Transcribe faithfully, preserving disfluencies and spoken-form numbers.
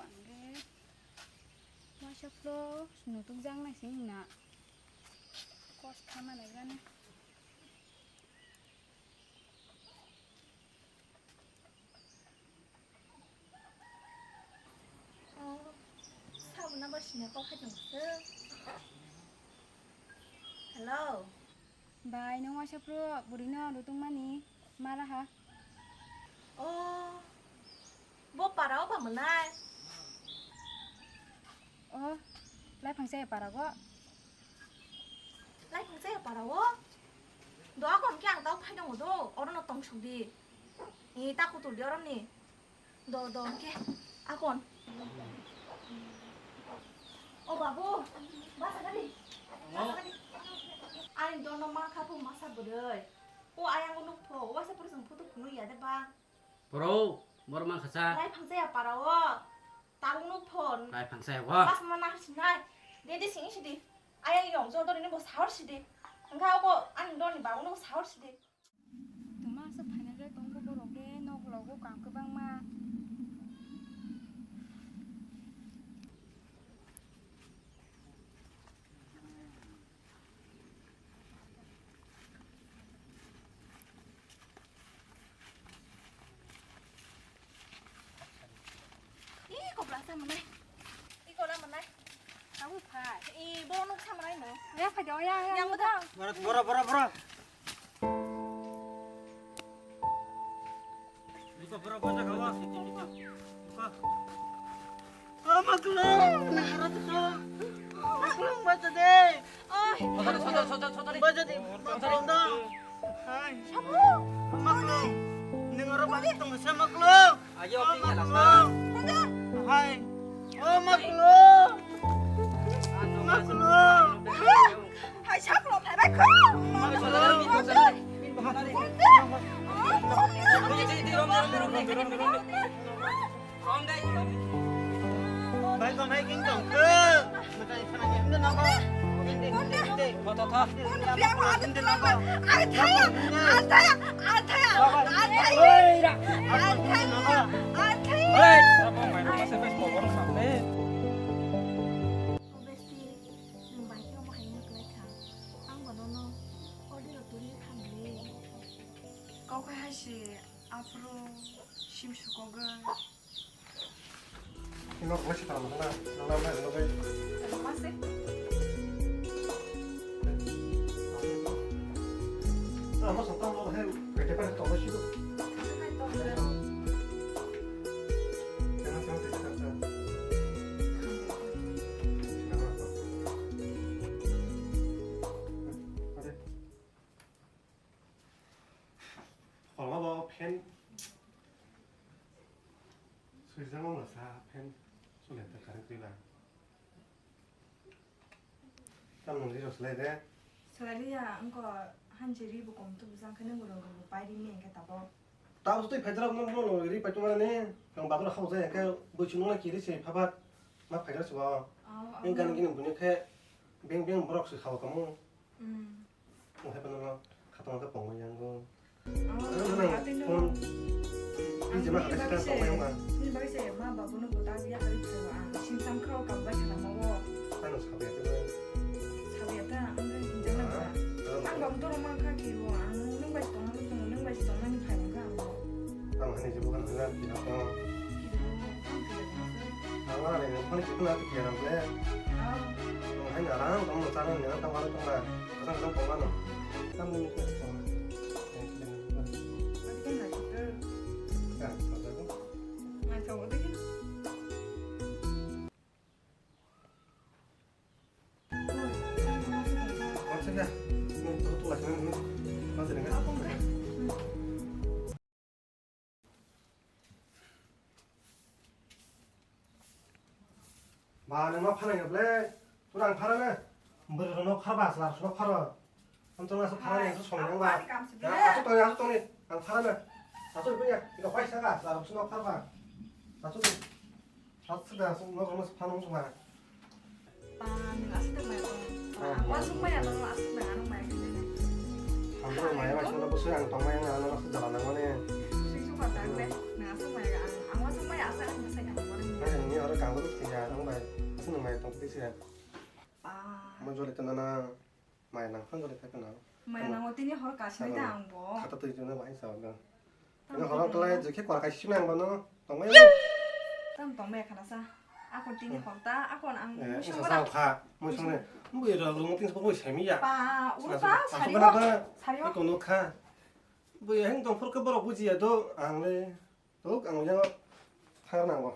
Ang khe waisa phro nutuk jak nai sini na. Kos kha ma nai gana. Oh, sabuna bo sini kok hai tong se. Hello. Bai, nwng waisa phro bwrwino rutungmani ma raha? Oh, bo para o ba mwnai? Oh, lai phangsa ya para go. Lai phangsa ya para o? Do akon khe ang tau phai tongo do, oro no tong suk di. Ni ta kutul di oro ni. Do, do, hwnkhe akon. O babu, basa gani. Basa gani. Ani dono ma kha phu masa bwrwi. O ayang nuk pho, waisa phuru chwng photo phunuk ya de ba. Bro, bor man khacha. Lai phangsa ya para o. Tarung nuk pho. Lai phangsa ya bo. Mas mana sinai. De de sing sidi. Ayang yong jo dori ni bo sahor sidi. Engkha o ani doni babu no sahor sidi. Tongma asa phainai le tongbo borok le nok logo kam kwbangma. Ih, kopla sa manai. Ih, kopla manai. Kamu phai. Ih, bo nuk sa manai no. Ya, phai do, ya, ya, Yang ya, betul. Bora, bora, bora, bora. Buka, bora, bora, kawa. Buka. Ah, maklum, nang harap tu. Maklum, baca deh. Oi. Sodari, sodari, sodari, sodari. Baca di. Sodari. Hai. Maklum. Nang harap baca tong sa maklum. Ayo, oh, tinggal maklum. Hai. Oh, maklum. Maklum. Hai, saklo, phai bai kho. Maklum. Bai, kong hai king tong. Makai sana ni, hindi na ba. Hindi, hindi. Tho, tho, tho. Hindi na ba. Ang thaya, ang thaya, ang thaya, ang thaya. Oi, ra. Ang thaya, ang thaya. Oi. Apa main masa Facebook orang sampai. Oh, bestie, nwng bai khe omo hai wngwi kwlai kha. Ang bo nono order rw twi kha mili. Kok hai hai se aphuru sim sukogwi. Ino kwlai se tamo na, na, na, na, na, na. Tamo ma se? Ah, mas ang tamo hai, pwede pa tamo siya. Ano hai tamo na? Ano tamo tamo tamo. Kolma bo fan swijak wngma sa fan sulen ta current twi ba. Tam nung riro swlai de. Swlai liya, wngkha hanchi ri bo kom tu bwsang khe nung bo rwng bo pai ri ni hwnkhe tabok. Tabok twi phaijak nung bo rwng ri pai tongmani, ang babu rok hao jai hwnkhe bwswk nung na kiri se phabat ma phaijak se bo. Oh, oh. Eng gani gini buni khe beng beng borok se hao tongmo. Hmm. Ang hai phano khatungma khe pongwi yango. Oh, ano nang atwino phone ang bini bagwi se, bini bagwi se ma babuno bo ta ya hari phaiwa ang simsam khao kam bai sana mawo. Ano sabi atwino. Sabi ata ang hinjana ba. Ang babu doro ma kha ki wo ang nung bai tongna nung bai tongna ni phai ang kha ang. Tamo hani je bukan hwnwi twi rok no. Ang wana ni phone khe khna twi rok le. Ang hai na rang tong mo chana ni rang tong wala tong na. Rang tong tong wala. Tam ni tong. Ka, ka, ka. Ba, nang ma phanang ya ble? Tura ang pharana. Bwrwi rok no pharba, chwla rok no pharo. Ang tong asuk pharani, asuk song nang ba. Asuk tong, asuk tong ni. Ang pharana. Asuk ni ya. Iko paisa ka, chwla rok no pharba. Asuk ni. Aswk da, aswk nok rwma se phano wngkha. Pa, nwng aswk da maya tong. Ang uansuk maya tong, aswk da ano maya khe nini. Ang bo maya bai sino bwswk ang tong maya ang ano aswk jala nang mani. Sing sung pa tang le, nwng aswk maya ang, ang uansuk maya aswk ang bwsai ang mani. Nini oro kango ruk tiya ang bai. Sini mai tong tisi ya. Ah. Mo jole tana na mai nang phang jole thaka na. Mai nango tini hor kasini ta ang bo. Khata twi jona bai sa ga. Ini hor ang klai jekhe kwar kai sini ang bano. Tong mai. Tam tong mai khana sa. Akon tini hor ta akon ang. Eh, musong sa kha. Musong ne. Bui ro rung tin sa bui semi ya. Pa uru ta sari. Sari ko no kha. Bui heng tong phor ke borok buji ya do ang le. Tok ang yang thar nango.